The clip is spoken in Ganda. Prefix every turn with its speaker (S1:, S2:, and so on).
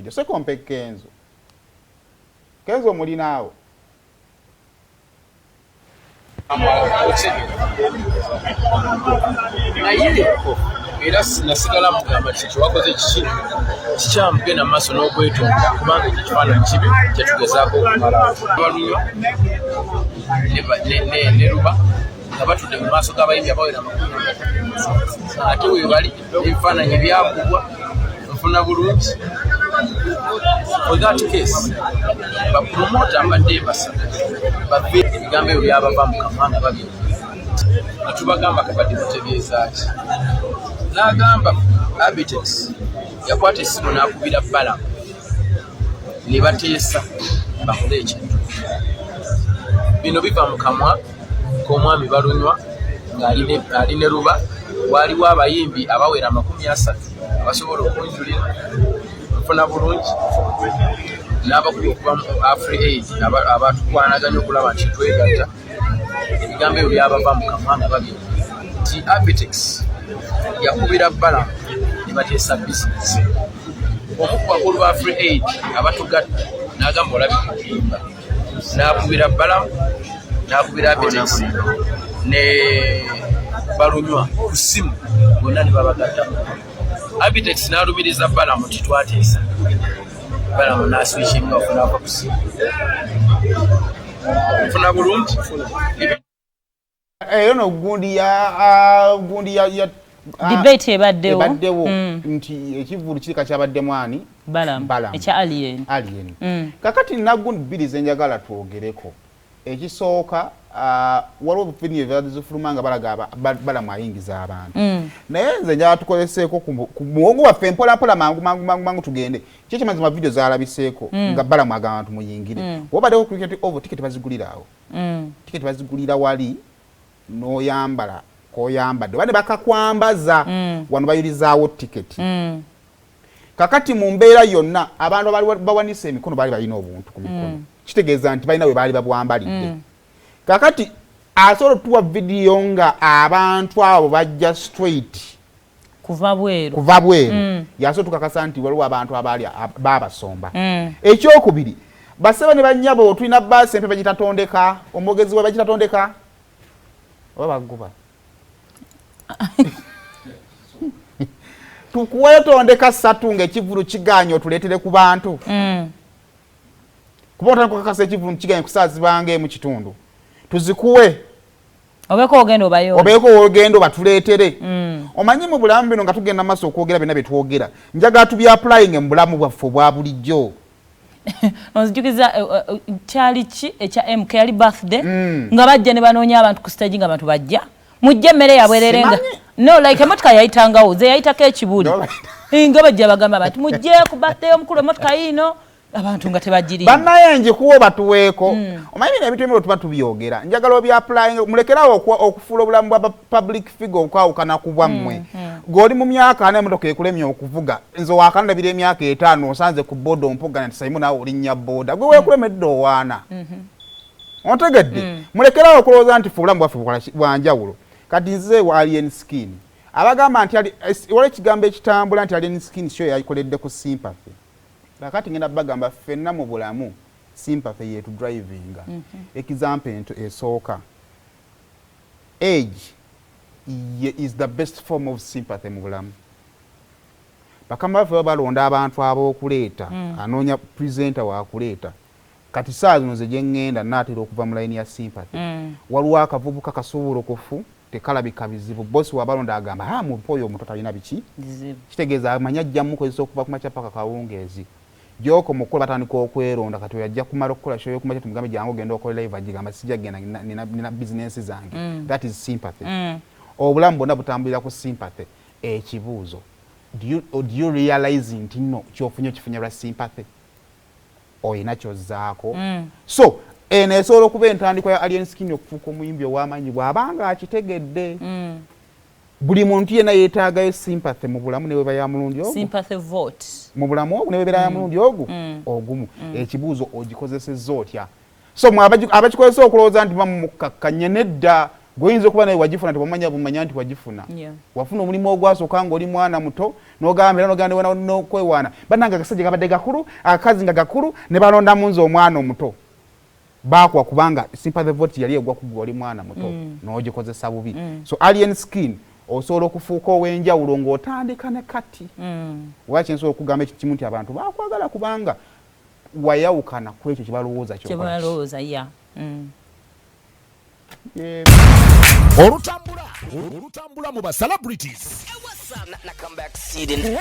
S1: Video sekompe Kenzo. Kenzo mulinaawo.
S2: Naye era nasigala mugamba nti kyewakoze kiki kikyamu, genda mu maaso n'okwetonda kubanga ekyo ekifaananyi kibi kyetugezaako okumalawo. Balunywa ne Luba nga batudde mu maaso g'abayimbi abawera 30, ate webali ebifaananyi byakubwa. Nfuna bulungi. For that case, bapromota mbadde mbasaba bave ebigambo ebyo byabava mu kamwa nga babiri nga tubagamba kabadde mutegeezaaki. N'agamba Abitex yakwata essimu n'akubira Balamu ne bateesa bakole ekintu. Bino biva mu kamwa k'omwami Balunywa ng'ali ne Luba. Waaliwo abayimbi abawera 30 abasobola okunjulira. Nfuna bulungi. N'abakulu okuva mu Afri Aid abatukwanaganya okulaba nti twegatta, ebigambo ebyo byabava mu kamwa nga babiri nti Abitex yakubira Balamu ne bateesa bizinesi. Omu ku bakulu ba Afri Aid abatugatta n'agamba olabika olimba, n'akubira Balamu, n'akubira Abitex ne Balunywa ku ssimu, bonna ne babagattamu. Abitex n'alumiriza Balamu nti twateesa. Balamu n'aswitchinga off, n'ava ku ssimu. Nfuna bulungi.
S1: Eyo no gundi ya gundi ya
S3: Debate ebaddewo.
S1: Ebaddewo nti ekivvulu kirika kyabaddemu ani?
S3: Balamu.
S1: Balamu.
S3: Ekya Alien.
S1: Alien. Kakati nina gundi bbiri zenjagala twogereko. Ekisooka, waliwo video ebibadde zifuluma nga balaga Balamu ayingiza abantu. Naye nze njagala tukozeseeko ku muwongo waffe mpola mpola, mangu mangu mangu mangu tugende. Kiki mazima video zalabiseeko nga Balamu agamba abantu muyingire. Wobaddeko Cricket Oval, tiketi bazigulira awo. Tiketi bazigulira wali n'oyambala koyambadde oba ne bakakwambaza. Wano bayulizaawo tiketi. Kakati mu mbeera yonna abantu abaali bawanise emikono baali balina obuntu ku mikono. Kitegeeza nti balina we baali babwambalidde. Kakati asobola otuwa vidiyo nga abantu abo bajja straight
S3: kuva bweru?
S1: Kuva bweru. Yasobola tukakasa nti waliwo abantu abaali babasomba. Ekyokubiri, basebo ne bannyabo, tulina baasi empe bagitatondeka, omwogezi we bagitatondeka oba baguba tukuwetondeka ssatu ng'ekivulu kiganye otuleetere ku bantu. Kuba otandika okakasa ekivulu kiganye ku saa zibanga 1 kitundu, tuzikuwe.
S3: Obeeko ogenda obayo.
S1: Obeeko ogenda obatuleetere. Omanyi mu bulamu bino nga tugenda maaso okwogera byonna bye twogera, njagala tubyapplyinge mu bulamu bwaffe obwa bulijjo.
S3: Onzijukiza kyali ki ekya MK, yali birthday, nga bajja ne banoonya abantu ku stage, nga abantu bajja mujje emmere yabwerere, nga
S1: Simanyi.
S3: No, like emotoka yayitangawo, ze yayitako ekibuli. Nga bajja bagamba abantu mujje ku birthday y'omukulu, emotoka yiino, abantu nga tebagirimu.
S1: Bannaye njikuwa batuweeko. Omanyi bino ebintu ebimu tuba tubyogera, njagala obyapplyinge. Mulekerawo okufuula obulamu bwa public figure okwawukana ku bwammwe. Gweoli mu myaka 40, emotoka ekulemye okuvuga. Nze wakanalabira emyaka 50, osanze ku boda ompogana nti saimu naawe olinnya boda, gwe weekulemedde owaana. Ontegedde? Mulekerawo okulowooza nti fe obulamu bwaffe bukola bwanjawulo. Kati nze wa Alien Skin abagamba nti waliwo ekigambo ekitambula nti Alien Skin syo yayikoledde ku sympathy. Kakati ngenda bagamba ffenna mu bulamu sympathy yetu drivinga. Example ento esooka, age is the best form of sympathy mu bulamu. Bakama baffe baba balonda abantu ab'okuleeta, anoonya presenter wakuleeta. Kati saa zino ze gyeŋŋenda naatera okuva mu layini ya sympathy. Waliwo akavubuka kasuubulukufu, tekalabika bizibu. Bosi wabalonda agamba, ha, mumpe oyo omuto talina biki.
S3: Bizibu.
S1: Kitegeeza amanyi ajja mukozesa okuva ku makya paka kawungeezi. Gyokoma okukola batandika okweronda. Kati oyo ajja kumala okukola show yokumakya, tumugambe jangu ogenda okola live, agigamba sijja genda, nina bizinensi zange. That is sympathy. Obulamu bwonna butambulira ku sympathy. Ekibuuzo, do you realize nti nno kyofunye okifunye lwa sympathy? Oyina kyozzaako. So eno esobola okuba entandikwa ya Alien Skin okufuuka omuyimbi ow'amaanyi bw'abanga akitegedde. Buli muntu yenna yeetaagayo sympathy mu bulamu ne weba ya mulundi ogwo.
S3: Sympathy vote.
S1: Mu bulamu obwo ne webeera ya mulundi ogu ogumu. Ekibuuzo, ogikozesezza otya? So mwe abakikozesa okulowooza nti bamumukakkanye, nedda. Gweoyinza okuba naye wagifuna, tebamanya bumanya nti wagifuna. Wafuna omulimu ogwasooka ng'oli mwana muto, n'ogamba era n'ogamba n'okwewaana, bannange agasajja gabadde gakulu, akakazi nga gakulu, ne balondamu nze omwana omuto. Bakuwa kubanga sympathy vote yali egwa kugwa, oli mwana muto, n'ogikozesa bubi. So Alien Skin osobola okufuuka ow'enjawulo ng'otandika ne kati. Lwaki nsobola okugamba ekintu kimu nti abantu bakwagala? Kubanga wayawukana ku ekyo kyebalowooza kyokola.
S3: Kyebalowooza ya.
S4: Olutambula olutambula mu ba celebrities.
S5: Na come back seeding.